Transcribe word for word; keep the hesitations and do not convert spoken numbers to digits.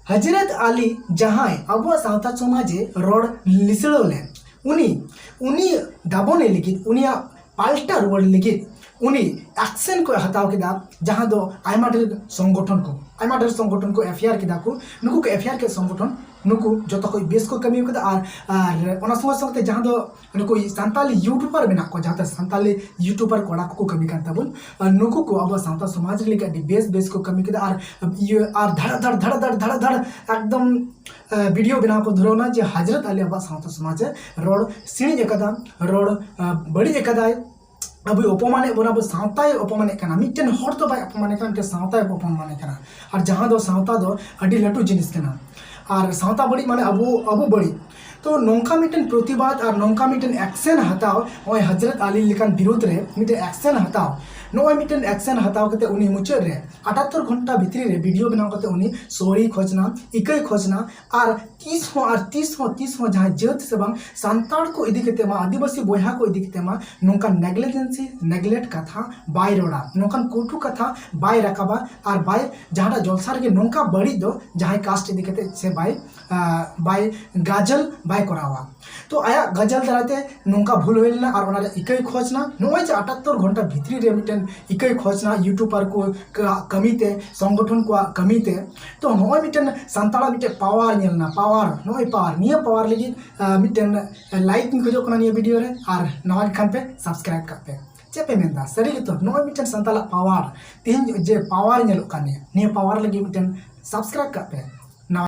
ᱦᱚᱡᱨᱚᱛ ᱟᱞᱤ ᱡᱟᱦᱟᱸᱭ ᱟᱵᱚᱣᱟᱜ ᱥᱟᱶᱛᱟ ᱥᱚᱢᱟᱡᱽ ᱮ ᱨᱚᱲ ᱞᱤᱥᱲᱟᱹᱣ ᱞᱮᱱ, ᱩᱱᱤ ᱩᱱᱤ ᱫᱟᱵᱚᱱᱮ ᱞᱟᱹᱜᱤᱫ, ᱩᱱᱤᱭᱟᱜ ᱯᱟᱞᱴᱟ ᱨᱩᱣᱟᱹᱲ ᱞᱟᱹᱜᱤᱫ ᱩᱱᱤ ᱮᱠᱥᱮᱱ ᱠᱚ ᱦᱟᱛᱟᱣ ᱠᱮᱫᱟ, ᱡᱟᱦᱟᱸ ᱫᱚ ᱟᱭᱢᱟ ᱰᱷᱮᱨ ᱥᱚᱝᱜᱚᱴᱷᱚᱱ ᱠᱚ ᱟᱭᱢᱟ ᱰᱷᱮᱨ ᱥᱚᱝᱜᱚᱴᱷᱚᱱ ᱠᱚ ᱮᱯᱷ ᱟᱭ ᱟᱨ ᱠᱮᱫᱟ ᱠᱚ᱾ ᱱᱩᱠᱩ ᱠᱚ ᱮᱯᱷ ᱟᱭ ᱟᱨ ᱠᱮᱫ ᱥᱚᱝᱜᱚᱴᱷᱚᱱ, ᱱᱩᱠᱩ ᱡᱚᱛᱚ ᱠᱷᱚᱱ ᱵᱮᱥ ᱠᱚ ᱠᱟᱹᱢᱤ ᱠᱟᱫᱟ᱾ ᱟᱨ ᱟᱨ ᱚᱱᱟ ᱥᱚᱸᱜᱮ ᱥᱚᱸᱜᱮ ᱛᱮ ᱡᱟᱦᱟᱸ ᱫᱚ ᱱᱩᱠᱩ ᱥᱟᱱᱛᱟᱞᱤ ᱭᱩᱴᱩᱵᱟᱨ ᱢᱮᱱᱟᱜ ᱠᱚᱣᱟ, ᱡᱟᱦᱟᱸ ᱫᱚ ᱥᱟᱱᱛᱟᱞᱤ ᱭᱩᱴᱩᱵᱟᱨ ᱠᱚᱲᱟ ᱠᱚᱠᱚ ᱠᱟᱹᱢᱤ ᱠᱟᱱ ᱛᱟᱵᱚᱱ, ᱟᱨ ᱱᱩᱠᱩ ᱠᱚ ᱟᱵᱚ ᱥᱟᱶᱛᱟ ᱥᱚᱢᱟᱡᱽ ᱨᱮ ᱞᱟᱹᱜᱤᱫ ᱟᱹᱰᱤ ᱵᱮᱥ ᱵᱮᱥ ᱠᱚ ᱠᱟᱹᱢᱤ ᱠᱮᱫᱟ᱾ ᱟᱨ ᱤᱭᱟᱹ ᱟᱨ ᱫᱷᱟᱲᱟ ᱫᱷᱟᱲ ᱫᱷᱟᱲᱟ ᱫᱷᱟᱲ ᱫᱷᱟᱲᱟ ᱫᱷᱟᱲ ᱮᱠᱫᱚᱢ ᱵᱷᱤᱰᱤᱭᱳ ᱵᱮᱱᱟᱣ ᱠᱚ ᱫᱷᱩᱨᱟᱹᱣ ᱮᱱᱟ ᱡᱮ ᱦᱚᱡᱨᱚᱛ ᱟᱞᱤ ᱟᱵᱚᱣᱟᱜ ᱥᱟᱶᱛᱟ ᱥᱚᱢᱟᱡᱽ ᱮ ᱨᱚᱲ ᱥᱤᱬᱤᱡ ᱟᱠᱟᱫᱟ, ᱨᱚᱲ ᱵᱟᱹᱲᱤᱡ ᱟᱠᱟᱫᱟᱭ, ᱟᱵᱚᱭ ᱚᱯᱚᱢᱟᱱᱮᱫ ᱵᱚᱱᱟ, ᱟᱵᱚ ᱥᱟᱶᱛᱟᱭ ᱚᱯᱚᱢᱟᱱᱮᱫ ᱠᱟᱱᱟ᱾ ᱢᱤᱫᱴᱮᱱ ᱦᱚᱲ ᱫᱚ ᱵᱟᱭ ᱚᱯᱚᱢᱟᱱᱮᱫ ᱠᱟᱱᱟ, ᱢᱤᱫᱴᱮᱱ ᱥᱟᱶᱛᱟᱭ ᱚᱯᱚᱢᱟᱱᱮᱫ ᱠᱟᱱᱟ᱾ ᱟᱨ ᱡᱟᱦᱟᱸ ᱫᱚ ᱥᱟᱶᱛᱟ ᱫᱚ ᱟᱹᱰᱤ ᱞᱟᱹᱴᱩ ᱡᱤᱱᱤᱥ ᱠᱟᱱᱟ, ᱟᱨ ᱥᱟᱶᱛᱟ ᱵᱟᱹᱲᱤᱡ ᱢᱟᱱᱮ ᱟᱵᱚ ᱟᱵᱚ ᱵᱟᱹᱲᱤᱡ᱾ ᱛᱚ ᱱᱚᱝᱠᱟ ᱢᱤᱫᱴᱮᱱ ᱯᱨᱚᱛᱤᱵᱟᱫ ᱟᱨ ᱱᱚᱝᱠᱟ ᱢᱤᱫᱴᱮᱱ ᱮᱠᱥᱮᱱ ᱦᱟᱛᱟᱣ, ᱱᱚᱜᱼᱚᱭ ᱦᱚᱡᱨᱚᱛ ᱟᱞᱤ ᱞᱮᱠᱟᱱ ᱵᱤᱨᱩᱫᱷ ᱨᱮ ᱢᱤᱫᱴᱮᱱ ᱮᱠᱥᱮᱱ ᱦᱟᱛᱟᱣ, ᱱᱚᱜᱼᱚᱭ ᱢᱤᱫᱴᱮᱱ ᱮᱠᱥᱮᱱ ᱦᱟᱛᱟᱣ ᱠᱟᱛᱮ ᱩᱱᱤ ᱢᱩᱪᱟᱹᱫ ᱨᱮ ᱟᱴᱟᱛᱛᱚᱨ ᱜᱷᱚᱱᱴᱟ ᱵᱷᱤᱛᱨᱤ ᱨᱮ ᱵᱷᱤᱰᱤᱭᱳ ᱵᱮᱱᱟᱣ ᱠᱟᱛᱮ ᱩᱱᱤ ᱥᱚᱨᱤ ᱠᱷᱚᱡᱽᱱᱟ, ᱤᱠᱟᱹᱭ ᱠᱷᱚᱡᱽᱱᱟ᱾ ᱟᱨ ᱛᱤᱥ ᱦᱚᱸ ᱟᱨ ᱛᱤᱥ ᱦᱚᱸ ᱛᱤᱥ ᱦᱚᱸ ᱡᱟᱦᱟᱸᱭ ᱡᱟᱹᱛ ᱥᱮ ᱵᱟᱝ ᱥᱟᱱᱛᱟᱲ ᱠᱚ ᱤᱫᱤ ᱠᱟᱛᱮ ᱢᱟ, ᱟᱹᱫᱤᱵᱟᱹᱥᱤ ᱵᱚᱭᱦᱟ ᱠᱚ ᱤᱫᱤ ᱠᱟᱛᱮ ᱢᱟ ᱱᱚᱝᱠᱟ ᱱᱮᱜᱞᱮᱡᱮᱱᱥᱤ ᱱᱮᱜᱞᱮᱠᱴ ᱠᱟᱛᱷᱟ ᱵᱟᱭ ᱨᱚᱲᱟ, ᱱᱚᱝᱠᱟᱱ ᱠᱚᱴᱩ ᱠᱟᱛᱷᱟ ᱵᱟᱭ ᱨᱟᱠᱟᱵᱟ᱾ ᱟᱨ ᱵᱟᱭ ᱡᱟᱦᱟᱸᱴᱟᱜ ᱡᱚᱞᱥᱟ ᱨᱮᱜᱮ ᱱᱚᱝᱠᱟ ᱵᱟᱹᱲᱤᱡ ᱫᱚ ᱡᱟᱦᱟᱸᱭ ᱠᱟᱥᱴ ᱤᱫᱤ ᱠᱟᱛᱮ ᱥᱮ ᱵᱟᱭ ᱵᱟᱭ ᱜᱟᱡᱚᱞ ᱵᱟᱭ ᱠᱚᱨᱟᱣᱟ᱾ ᱛᱚ ᱟᱭᱟᱜ ᱜᱟᱡᱚᱞ ᱫᱟᱨᱟᱭᱛᱮ ᱱᱚᱝᱠᱟ ᱵᱷᱩᱞ ᱦᱩᱭ ᱞᱮᱱᱟ ᱟᱨ ᱚᱱᱟ ᱨᱮ ᱤᱠᱟᱹᱭ ᱠᱷᱚᱡᱽ ᱱᱟ᱾ ᱱᱚᱜᱼᱚᱭ ᱡᱮ ᱟᱴᱟᱛᱛᱚᱨ ᱜᱷᱚᱱᱴᱟ ᱵᱷᱤᱛᱨᱤ ᱨᱮ ᱢᱤᱫᱴᱮᱱ ᱤᱠᱟᱹᱭ ᱠᱷᱚᱡᱽ ᱱᱟ ᱭᱩᱴᱩᱵᱟᱨ ᱠᱚ ᱠᱟᱹᱢᱤ ᱛᱮ, ᱥᱚᱝᱜᱚᱴᱷᱚᱱ ᱠᱚᱣᱟᱜ ᱠᱟᱹᱢᱤ ᱛᱮ᱾ ᱛᱚ ᱱᱚᱜᱼᱚᱭ ᱢᱤᱫᱴᱮᱱ ᱥᱟᱱᱛᱟᱲᱟᱜ ᱢᱤᱫᱴᱮᱱ ᱯᱟᱣᱟᱨ ᱧᱮᱞ ᱮᱱᱟ, ᱯᱟᱣᱟᱨ, ᱱᱚᱜᱼᱚᱭ ᱯᱟᱣᱟᱨ, ᱱᱤᱭᱟᱹ ᱯᱟᱣᱟᱨ ᱞᱟᱹᱜᱤᱫ ᱢᱤᱫᱴᱮᱱ ᱞᱟᱭᱤᱠ ᱤᱧ ᱠᱷᱚᱡᱚᱜ ᱠᱟᱱᱟ ᱱᱤᱭᱟᱹ ᱵᱷᱤᱰᱤᱭᱳ ᱨᱮ, ᱟᱨ ᱱᱟᱣᱟ ᱜᱮ ᱠᱷᱟᱱ ᱯᱮ ᱥᱟᱵᱥᱠᱨᱟᱭᱤᱵ ᱠᱟᱜ ᱯᱮ᱾ ᱪᱮᱫ ᱯᱮ ᱢᱮᱱᱫᱟ? ᱥᱟᱹᱨᱤ ᱜᱮᱛᱚ ᱱᱚᱜᱼᱚᱭ ᱢᱤᱫᱴᱮᱱ ᱥᱟᱱᱛᱟᱲᱟᱜ ᱯᱟᱣᱟᱨ, ᱛᱮᱦᱮᱧ ᱡᱮ ᱯᱟᱣᱟᱨ ᱧᱮᱞᱚᱜ ᱠᱟᱱ ᱱᱤᱭᱟᱹ ᱱᱤᱭᱟᱹ ᱯᱟᱣᱟᱨ ᱞᱟᱹᱜᱤᱫ ᱢᱤᱫᱴᱮᱱ ᱥᱟᱵᱥᱠᱨᱟᱭᱤᱵ ᱠᱟᱜ ᱯᱮ᱾